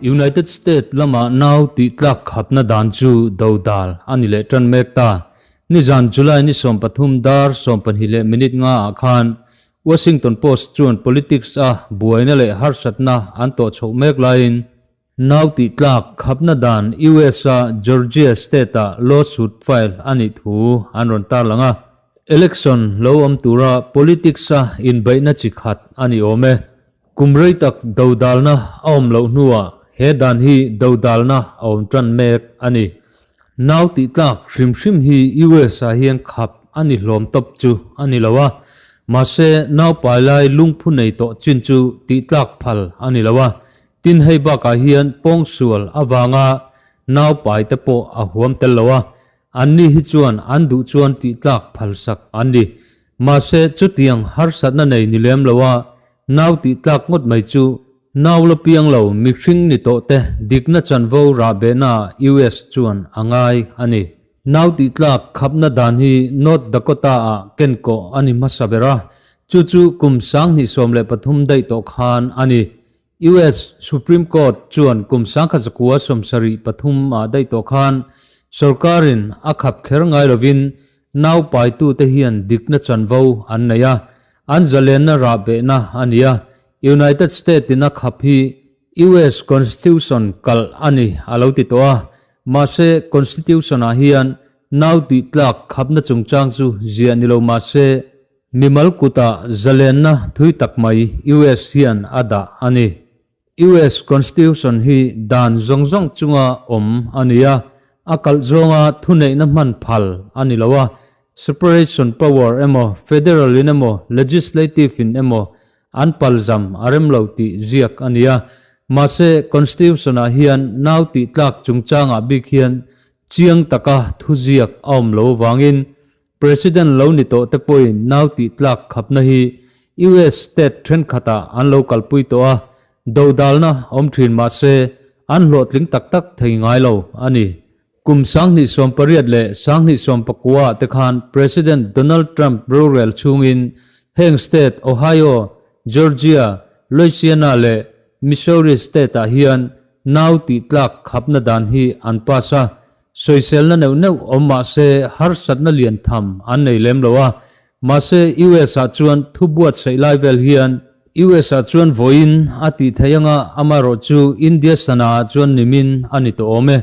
United States lama nau tihtlak khapna dan chu dodal a ni leh tan mek ta. Nizan July ni 13 dar 12 leh minute nga ah khan Washington Post chuan politics a buaina leh harsatna an tawh chhoh mek laiin nau tihtlak khapna dan US a Georgia state ah lawsuit file a nih thu an rawn tarlang a. Election lo awm tura politics a inbeihna chi khat a ni awm e. Kum rei tak dodalna a awm loh hnuah he dan hi dodalna a awm tan mek a ni. Nau tihtlak hrim hrim hi US ah hian khap a ni hlawm tawp chu a ni lo a, mahse nau pai lai lungphu nei tawh chin chu tihtlak phal a ni lo a. Tin hei bakah hian pawngsual avanga nau pai te pawh a huam tel lo a, Anni hi chuan an duh chuan tihtlak phalsak an ni. Mahse, chutiang harsatna nei ni lem lo a, nau tihtlak ngawt mai chu nau la piang lo mihring ni tawh te dikna chanvo rahbehna US chuan a ngai a ni. Nau tihtlak khapna dan hi North Dakota-ah kenkawh a ni hmasa ber a, chu chu kum 2013 daih tawh khan a ni. US Supreme Court chuan kum 1973 ah daih tawh khan sorkarin a khap kher ngai lovin nau paitute hian dikna chanvo an nei a, an zalenna rahbehna a ni a, United States in a khap hi US Constitution kalh a ni a lo ti tawh a, mahse Constitution ah hian nau tihtlak khapna chungchang chu ziah ni lo mahse Mimal kutah zalenna thui tak mai US hian a dah a ni. US Constitution hi dan zawng zawng chunga awm a ni a, a kalh zawnga thuneihna hman phal a ni lo a, separation power emaw, federal in emaw, legislative in emaw an palzam a rem lo tih ziak a ni a. Mahse, Constitution-ah hian nau tihtlak chungchangah bik hian chiang taka thuziak a awm lo avangin President lo ni tawh te pawhin nau tih tlak khapna hi US state thenkhatah an lo kalpui tawh a, dodalna awm thin mah se an hlawhtling tak tak thei ngai lo a ni. Kum 2018 leh 2019 ah te khan President Donald Trump rorel chhungin heng state Ohio, Georgia, Louisiana leh Missouri state ah hian nau tih tlak khapna dan hi an pass a, Sawiselna neuh neuh awm mah se harsatna lian tham an nei lem lo a, mahse US ah chuan thu buatsaih lai vel hian US ah chuan vawiin a tih theih anga amaherawh chu India sana ah chuan nimin a ni tawh awm e.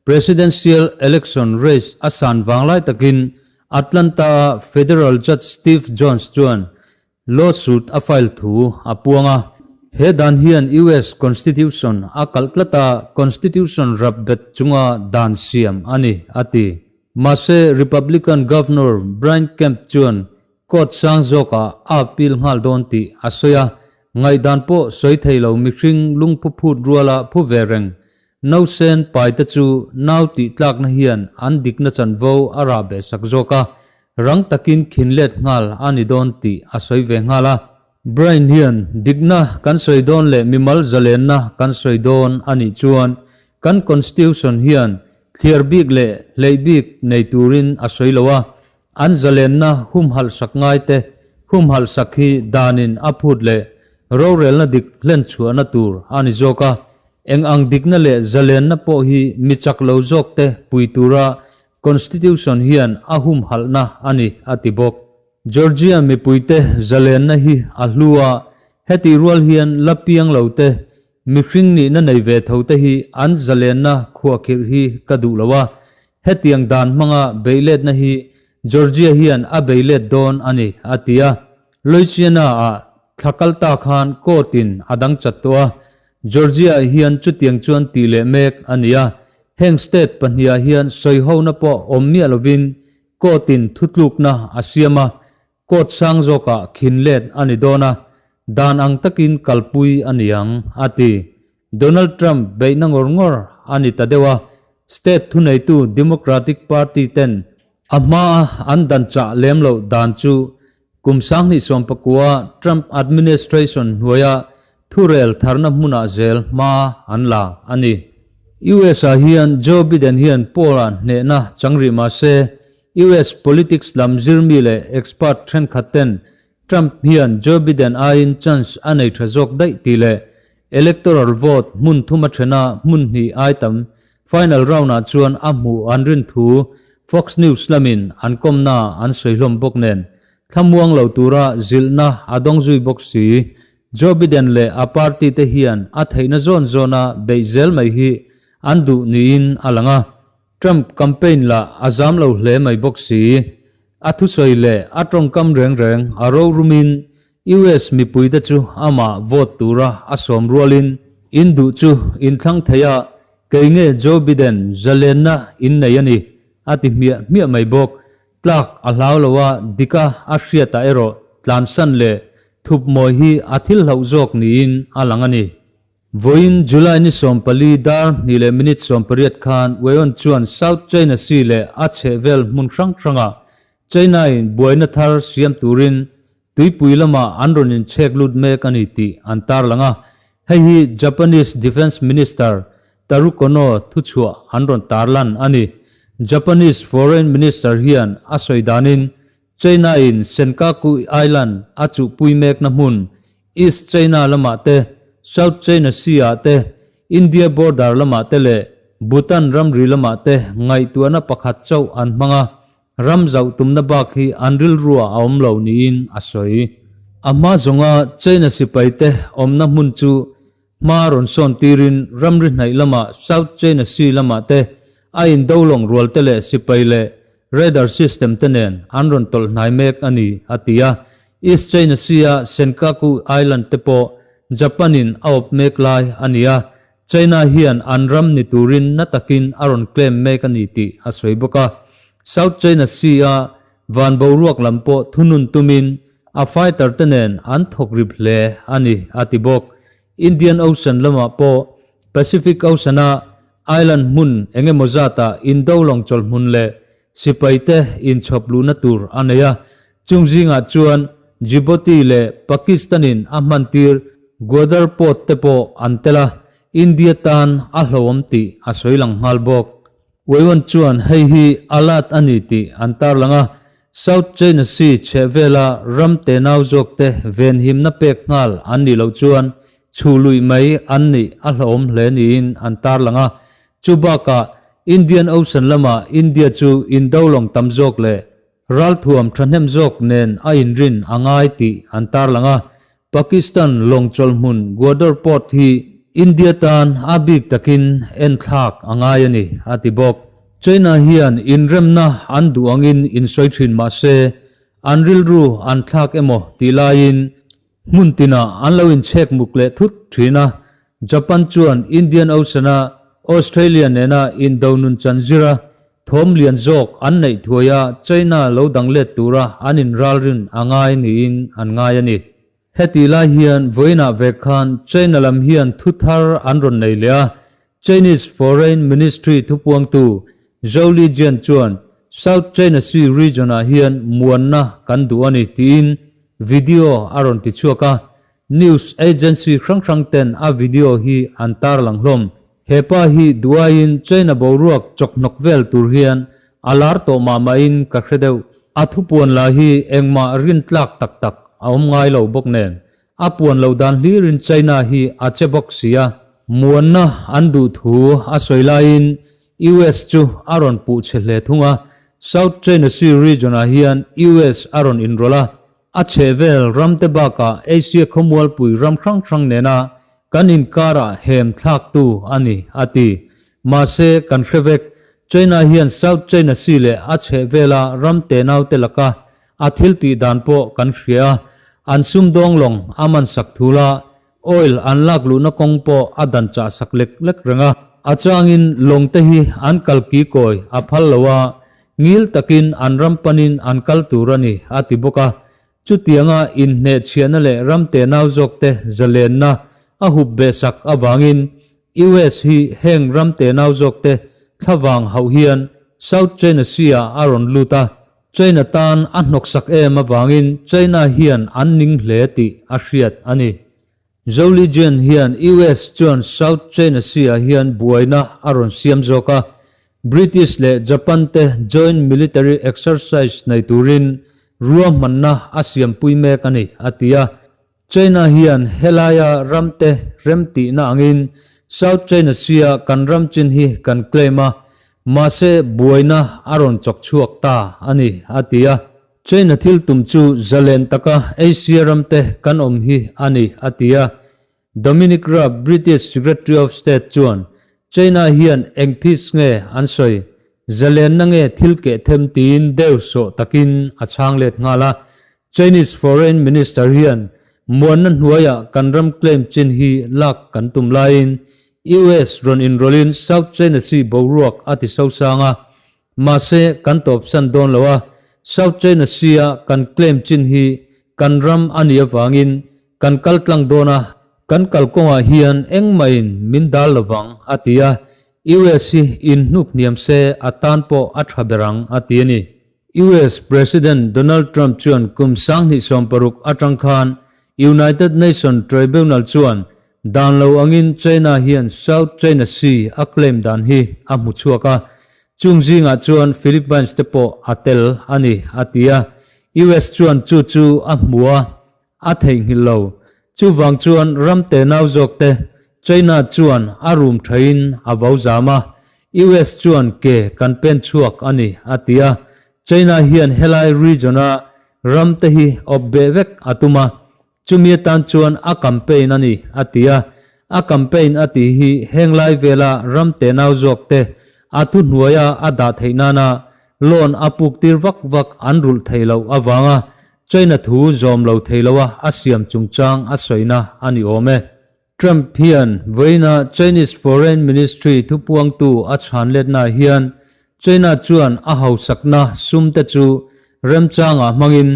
Presidential election race a san vang lai takin Atlanta a Federal Judge Steve Jones chuan Lawsuit a file thu a puang a, he dan hian US Constitution a kalh tlat a, Constitution rap bet chunga dan siam a ni, a ti. Mahse, Republican Governor Brian Kemp chuan court sang zawkah a appeal nghal dawn tih a sawi a, ngaihdan pawh sawi thei lo mihring lungphu phut ruala phu ve reng Nausen paite chu nau tih tlakna hian an dikna chanvo a rah beh sak zawk a, rang takin khin let nghal a ni dawn tih a sawi ve nghal a. Brain hian dikna kan sawi dawn leh mimal zalenna kan sawi dawn a nih chuan kan Constitution hian thliar bik leh hleih bik nei turin a sawi lo a, an zalenna humhalh sak ngaite humhalh sak hi danin a phut leh rorelna dik hlenchhuahna tur a ni zawk a. Eng ang dikna leh zalenna pawh hi mi chak lo zawkte pui tura Constitution hian a humhalhna a ni, a ti bawk. Georgia mipuite zalenna hi a hlu a, hetih rual hian la piang lote, mihring nihna nei ve thote hi an zalenna khuahkhirh hi ka duh lo a, hetiang dan hmanga beihletna hi Georgia hian a beilet dawn a ni, a ti a. Louisiana-ah thla kal ta khan court-in a dang chat tawh a, Georgia hian chutiang chuan tih leh mek a ni a, heng state pahniha hian sawihona pawh awm miah lovin court-in thutlukna a siam a, court sang zawkah khin let a ni dawn a, dan ang takin kalpui a ni ang, a ti. Donald Trump beihna ngawr ngawr a ni ta deuh a, state thuneitu Democratic Party ten a hmaa an dan chah lem loh dan chu Kum 2019 Trump administration hnuaia thurel tharna hmunah zel hma an la a ni. US ah hian Joe Biden hian poll ah hnehna chang rih mah se, US politics lam zirmi leh expert thenkhat ten. Trump hian Joe Biden aiin chance a nei tha zawk daih tih leh electoral vote hmun thum a thena hmun hnih ai tam final round-ah chuan a hmuh an rin thu Fox News lamin an kawmna an sawi hlawm bawk nen thlamuang lo tura zilhna a dawng zui bawk si. Joe Biden leh a party te hian a theihna zawn zawna beih zel mai hi an duh niin a lang a. Trump campaign lah a zam lo hle mai bawk si. A thusawi leh a tawngkam reng reng a rorumin US mipuite chu amah vote tura a sawm rualin in duh chu in thlang thei a, kei nge Joe Biden zalenna in nei a ni, a ti hmiah hmiah mai bawk. Tlak a hlau lo a, dika a hriatah erawh tlansan leh thup mawi hi a thil hlauh zawk niin a lang a ni. Vawiin July ni 14 dar hnih leh minute 18 khan Weon chuan South China Sea leh a chhehvel hmun hrang hrangah China-in buaina thar siam turin tuipui lamah an rawn inchhek lut mek a ni tih an tarlang a. Hei hi Japanese Defence Minister Taro Kono thuchhuah an rawn tarlan a ni. Japanese Foreign Minister hian a sawi danin China-in Senkaku Island a chuhpui mekna hmun, East China lamah te, South China Sea-ah te, India border lamah te leh Bhutan ramri lamah te ngaihtuahna pakhat chauh an hmang a, ram zauh tumna bak hi an rilruah a awm lo niin a sawi. A hma zawnga China sipaite awmna hmun chu hma rawn sawn tirin ramri hnaih lamah South China Sea lamah te a indo lawng rual te leh sipai leh radar system te nen an rawn tawlh hnai mek a ni, a ti a. East China Sea-a Senkaku Island te pawh Japan-in a awp mek lai a ni a, China hian an ram ni turin na takin a rawn claim mek a ni tih a sawi bawk a. South China Sea-a van boruak lam pawh thunun tumin a fighter te nen an thawk rip hle a ni, a ti bawk. Indian Ocean lamah pawh Pacific Ocean-a island hmun eng emaw zatah indo lawng chawlh hmun leh sipai te inchhawp luhna tur a nei a. Chung zingah chuan Djibouti leh Pakistan-in a hmantir Gwadar Port te pawh an tel a, India tan a hlauhawm tih a sawi lang nghal bawk. Weiwan chuan hei hi a lat a ni tih an tarlang a, South China Sea chhehvela ram tenau zawkte venhimna pek nghal an nih loh chuan chhuh luih mai an nih a hlauhawm hle niin an tarlang a. Chu bakah Indian Ocean lamah India chu indo lawng tam zawk leh Ralthuam thahnem zawk nen a inrin a ngai tih an tarlang a, Pakistan lawng chawlhmun Gwadar Port hi India tan a bik takin enthlak a ngai a ni, a ti bawk. China hian inremna an duh angin insawi thin mah se, an rilru an thlak emaw tih laiin Hmun tinah an lo inchhek muk leh thut thin a, Japan chuan Indian Ocean-a Australia nena indo nun chan zira thawm lian zawk an neih thuai a China lo dang let tura an inralrin a ngai niin an ngai a ni. Hetih lai hian vawiinah ve khan China lam hian thu thar an rawn nei leh a, Chinese Foreign Ministry thupuangtu Zhou Lijian chuan South China Sea region-ah hian muanna kan duh a ni tiin video a rawn ti chhuak a, news agency hrang hrang ten a video hi an tarlang hlawm. He pa hi duaiin China boruak chawkhnawk vel tur hian a lar tawh mah mahin ka hre deuh. A thupuan lah hi engmah rintlak tak tak a awm ngai lo bawk nen A puan loh dan hlirin China hi a che bawk si a. Muanna an duh thu a sawi laiin US chu a rawn puh chhe hle thung a. South China Sea region-ah hian US a rawn inrawlh a. A chhehvel ramte bakah Asia khawmualpui ram hrang hrang nena kan inkarah hem thlaktu a ni, a ti. Mahse, kan hre vek, China hian South China Sea leh a chhehvela ram tenaute laka A thil tih dan pawh kan hria a, an sumdawng lawng a man sak thul a, oil an lak luhna kawng pawh a dan chah sak lek lek reng a. A changin lawng te hi an kal ki kawi a phal lo a, ngil takin an ram panin an kal tur a ni, a ti bawk a. Chutianga inhnehchhiahna leh ram tenau zawk te zalenna a hup beh sak avangin US hi heng ram tenau zawk te thlavang hauh hian South China Sea-ah a rawn lut a, China tan a hnawksak em avangin China hian an ning hle tih a hriat a ni. Zhou Lijian hian US chuan South China Sea-ah hian buaina a rawn siam zawk a, British leh Japan te joint military exercise nei turin ruahmanna a siampui mek a ni, a ti a. China hian helaia ramte remtihna angin South China Sea-a kan ram chin hi kan claim a, mahse buaina a rawn chawk chhuak ta a ni, a ti a. China thil tum chu zalen taka Asia ramte kan awm hi a ni, a ti a. Dominic Raab, British Secretary of State chuan, China hian eng peace nge an sawi? Zalenna nge thil keh them tiin deu sawh takin a chhang let nghal a. Chinese Foreign Minister hian muanna hnuaiah kan ram claim chin hi lak kan tum laiin US rawn inrawlhin South China Sea boruak a ti sosang a. Mahse, kan tawpsan dawn lo a, South China Sea-a kan claim chin hi kan ram a nih avangin kan kal tlang dawn a, kan kalkawngah hian engmahin min dal lovang, a ti a, US hi inhnuk hniam se a tan pawh a tha ber ang, a ti a ni. US President Donald Trump chuan kum 2016 atang khan United Nations Tribunal chuan Dan lo angin China hian South China Sea a claim dan hi a hmu chhuak a, chung zingah chuan Philippines te pawh a tel a ni, a ti a. US chuan chu chu a hmu a, a theihnghilh lo. Chuvang chuan ram tenau zawk te China chuan a rum thain a vo zam a, US chuan ke kan pen chhuak a ni, a ti a. China hian helai region-a ram te hi awp beh vek a tum a, Chumi atan chuan a campaign a ni, a ti a. A campaign a tih hi heng lai vela ram tenau zawk te a thuhnuaia a dah theih nana loan a puk tir vak vak an rulh theih loh avanga China thu zawm lo thei loa a siam chungchang a sawina a ni awm e. Trump hian vawiina Chinese Foreign Ministry thupuangtu a chhan letnaah hian China chuan a hausakna sum te chu remchangah hmangin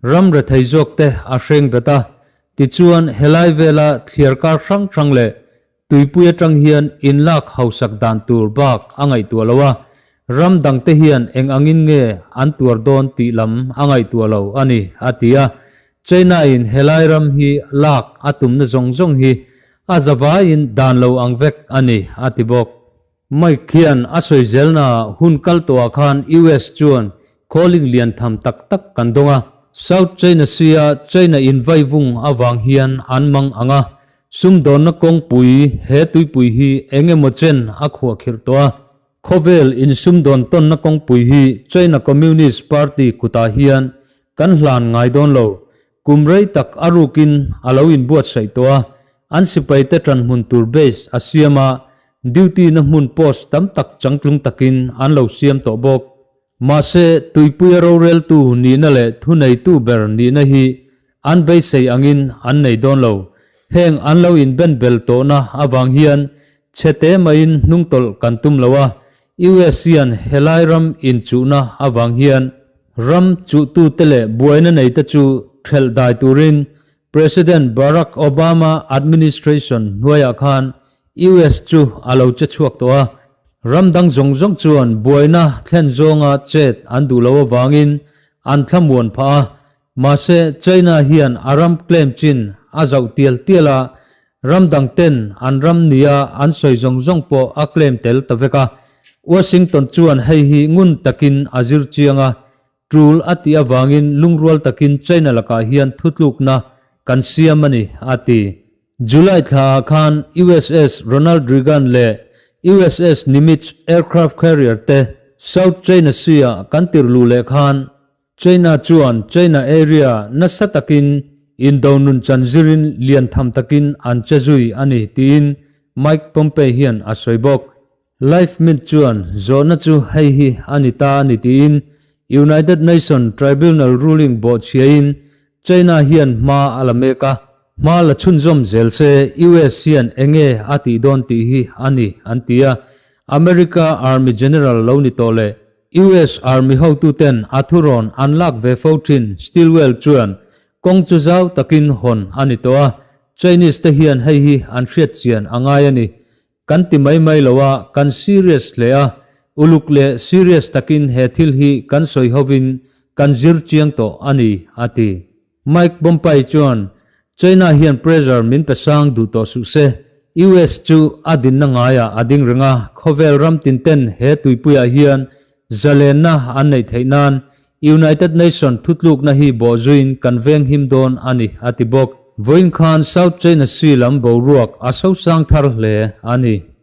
ram rethei zawk te a hreng bet a, tichuan helai vela thliarkar hrang hrang leh tuipui atang hian inlak hausak dan tur bak a ngaihtuah lo a, ram dangte hian eng angin nge an tuar dawn tih lam a ngaihtuah lo a ni, a ti a. China-in helai ram hi lak a tumna zawng zawng hi a zavaiin dan lo ang vek a ni, a ti bawk. Mike hian a sawi zelnaah hun kal tawhah khan US chuan calling lian tham tak tak kan dawng a. South China Sea-a China invaivung avang hian an mang ang a, sumdawnna kawngpui he tuipui hi eng emaw chen a khuahkhirh tawh a. Khawvel insumdawn tawnna kawngpui hi China Communist Party kutah hian kan hlan ngai dawn lo. Kum rei tak a rukin a lo inbuatsaih tawh a, an sipaite ṭanhmun tur base a siam a, duty na hmun post tam tak changtlung takin an lo siam tawh bawk. Mahse, tuipuia roreltu nihna leh thuneitu ber nihna hi an beisei angin an nei dawn lo. Heng an lo inbenbel tawhna avang hian chhe te maiin hnungtawlh kan tum lo a, US hian helai ram inchuhna avang hian ram chuhtute leh buaina neite chu thelh dai turin President Barack Obama administration hnuaiah khan US chu a lo che chhuak tawh a, ram dang zawng zawng chuan buaina thlen zawnga chet an duh loh avangin an thlamuan phah a, mahse China hian a ram claim chin a zauh tial tial a, ram dang ten an ram nia an sawi zawng zawng pawh a claim tel ta vek a, Washington chuan hei hi ngun takin a zir chiang a, Tul a tih avangin lungrual takin China lakah hian thutlukna kan siam a ni, a ti. July thlaah khan USS Ronald Reagan leh USS Nimitz aircraft carrier te South China Sea-ah kan tir luh leh khan China chuan China area nasa takin indo nun chan zirin lian tham takin an che zui a ni, tiin Mike Pompeo hian a sawi bawk. Life Mint chuan zawhna chu hei hi a ni ta a ni tiin United Nation Tribunal ruling bawhchhiain China hian hma a la mek a, hma la chhunzawm zel se US hian enge a tih dawn tih hi a ni an ti a. America Army General lo ni tawh leh US Army hotuten a thurawn an lak ve fo thin Stilwell chuan kawng chu zau takin hawn a ni tawh a, Chinese te hian hei hi an hriatchian a ngai a ni. Kan ti mai mai lo a, kan serious hle a, uluk leh serious takin he thil hi kan sawi hovin kan zir chiang tawh a ni, a ti. Mike Pompeo chuan, China hian pressure min pe sang duh tawh suh se, US chu a dinna ngaiah a ding reng a, khawvel ram tin ten he tuipuiah hian zalenna an neih theih nan United Nation thutlukna hi bawhzuiin kan venghim dawn a ni, a ti bawk. Vawiin khan South China Sea lam boruak a sosang thar hle a ni.